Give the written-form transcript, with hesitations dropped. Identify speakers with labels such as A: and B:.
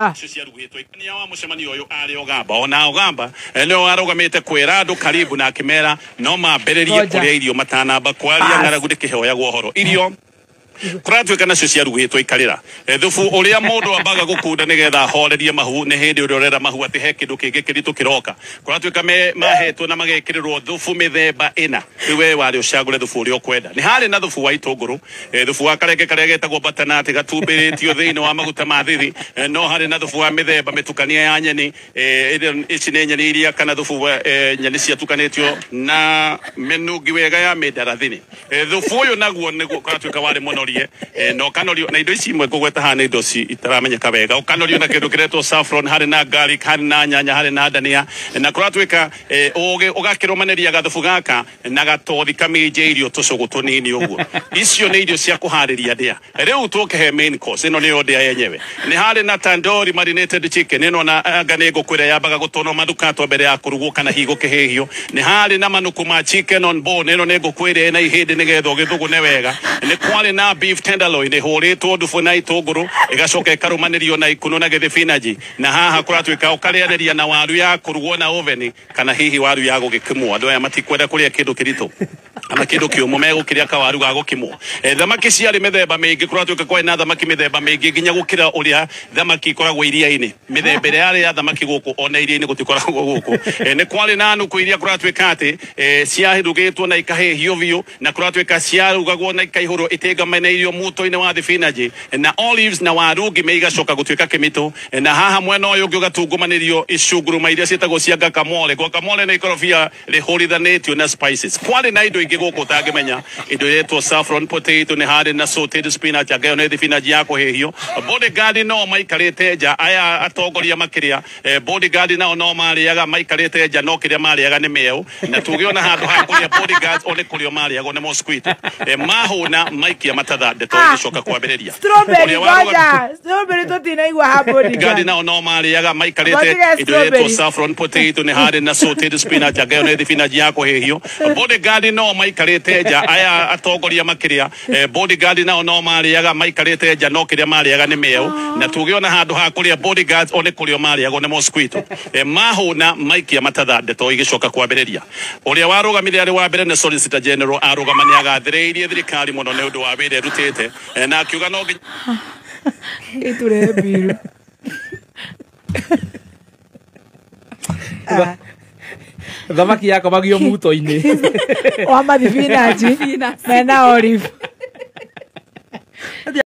A: Icio ciarugĩtwo ikania wa mũcemanio ũyũ arĩ Ogamba ona Ogamba nĩwe warũgamĩte kwĩra andũ karibu na akĩmera no mambĩrĩrie
B: Ngoja.
A: kũrĩa irio matanamba kwaria.
B: Bas.
A: Ng'aragu ndĩkĩhoyagwo ũhoro irio kũratuĩka nacio ciarugĩtwo ikarĩra. Thubu ũrĩa mũndũ ambaga gũkunda nĩgetha ahorerie mahu nĩ hĩndĩ ũrĩa ũrera mahu atĩ he kĩndũ kĩngĩ kĩritũ kĩroka. Kũratuĩka mahetwo na magekĩrĩrwo thubu mĩthemba ĩna. Rĩu we warĩ ũcagũre thubu ũrĩa ũkwenda. Nĩ harĩ na thubu wa itũngũrũ, thubu wa karenge karĩa getagwo butternut gatumbĩrĩtio thĩinĩ wa maguta ma thithi. No harĩ na thubu wa mĩthemba mĩtukanie ya nyeni. Ici nĩ nyeni iria kana thubu wa nyeni ciatukanĩtio na mĩnungi wega ya mĩndarathini. Thubu ũyũ naguo nĩguo kũratuĩka warĩ mũnorie, na ũkanorio na indo ici imwe ngũgweta haha nĩ indo itaramenyeka wega. Ũkanorio na kĩndũ kĩretwo saffron, harĩ na garlic, harĩ na nyanya, harĩ na dania, na kũratuĩka ũgakĩrũmanĩria gathubu gaka na gatothi kamĩnjĩirio tũcũgũ tũnini ũguo. Icio nĩ irio cia kũharĩria ndĩa. Rĩu tũkĩhe main course ĩno nĩyo ndĩa yenyewe. Nĩ harĩ na tandoori marinated chicken ĩno na anga nĩ ngũkwĩra yambaga gũtonwo manukato mbere ya kũrugwo kana hihi gũkĩhĩhio. Nĩ harĩ na manuku ma chicken on bone ĩno nĩ ngũkwĩra ĩna ihĩndĩ nĩgetha ũgĩthũgũne wega. Nĩ kwarĩ na beef tenderloin ĩhũrĩtwo ndubu na itũngũrũ ĩgacoka ĩkarũmanĩrio na ikuno na gĩthibinaji, na haha kũratuĩka ũkarĩanĩria na waru ya kũrugwo na oven kana hihi waru ya gũgĩkimwo. Andũ aya matikwenda kũrĩa kĩndũ kĩritũ kana kĩndũ kĩũmũ, megũkĩrĩa kawaru ga gũkimwo. Thamaki ciarĩ mĩthemba mĩingĩ. Kũratuĩka kwarĩ na thamaki mĩthemba mĩingĩ nginya gũkĩra ũrĩa thamaki ikoragwo iria-inĩ. Mĩthemba ĩrĩa yarĩ ya thamaki gũkũ ona iria-inĩ gũtikoragwo gũkũ. Nĩ kwarĩ na nũkũ iria kũratuĩka atĩ ciarugĩtwo na ikahĩhio biũ, na kũratuĩka ciarugagwo na ikaihũrwo itingamanĩirio muto-inĩ wa thibinaji na olives na waru ngime igacoka gũtuĩka kĩmitũ. Na haha mwena ũyũ ũngĩ ũgatungumanĩrio icunguruma iria ciĩtagwo cia guacamole. Guacamole nĩ ikorobia rĩhũrithanĩtio na spices. Kwarĩ na indo ingĩ gũkũ ũtangĩmenya, indo iretwo saffron potato, nĩ harĩ na sauteed spinach, anga ĩyo nĩ thibinaji ya kũhĩhio. Bodyguard no maikarĩte nja, aya atongoria makĩrĩa, bodyguard nao no marĩaga maikarĩte nja, no kĩrĩa marĩaga nĩ mĩeũ, na tuge ona handũ ha kũrĩa bodyguards o nĩ kũrĩa marĩagwo nĩ mosquito. Mahũna maikia matatha ndeto igĩcoka kwambĩrĩria.
B: Strawberry.
A: Ũrĩa warũga-
B: Ngoja, strawberry tũtinaigua ha bodyguard.
A: Gadi nao no marĩaga maikarĩte
B: Ngojige
A: indo iretwo
B: strawberry.
A: saffron potato, nĩ harĩ na sauteed spinach, anga ĩyo nĩ thibinaji ya kũhĩhio. Bodyguard no maikarĩte nja, aya atongoria makĩrĩa, bodyguard nao no marĩaga maikarĩte nja, no kĩrĩa marĩaga nĩ mĩeũ, na tuge ona handũ ha kũrĩa bodyguards o nĩ kũrĩa marĩagwo nĩ mosquito. Mahũna maikia matatha ndeto igĩcoka kwambĩrĩria. Ũrĩa warũgamire arĩ wa mbere nĩ Solicitor General. Arũgama nĩ agathĩrĩirie thirikari mũno nĩ ũndũ wa wĩra ĩrutĩte, na akiuga no nginya
B: Ĩtũrehe mbiru.
C: Thamaki yakomagio muto-inĩ
B: wa mathibinaji mena olive.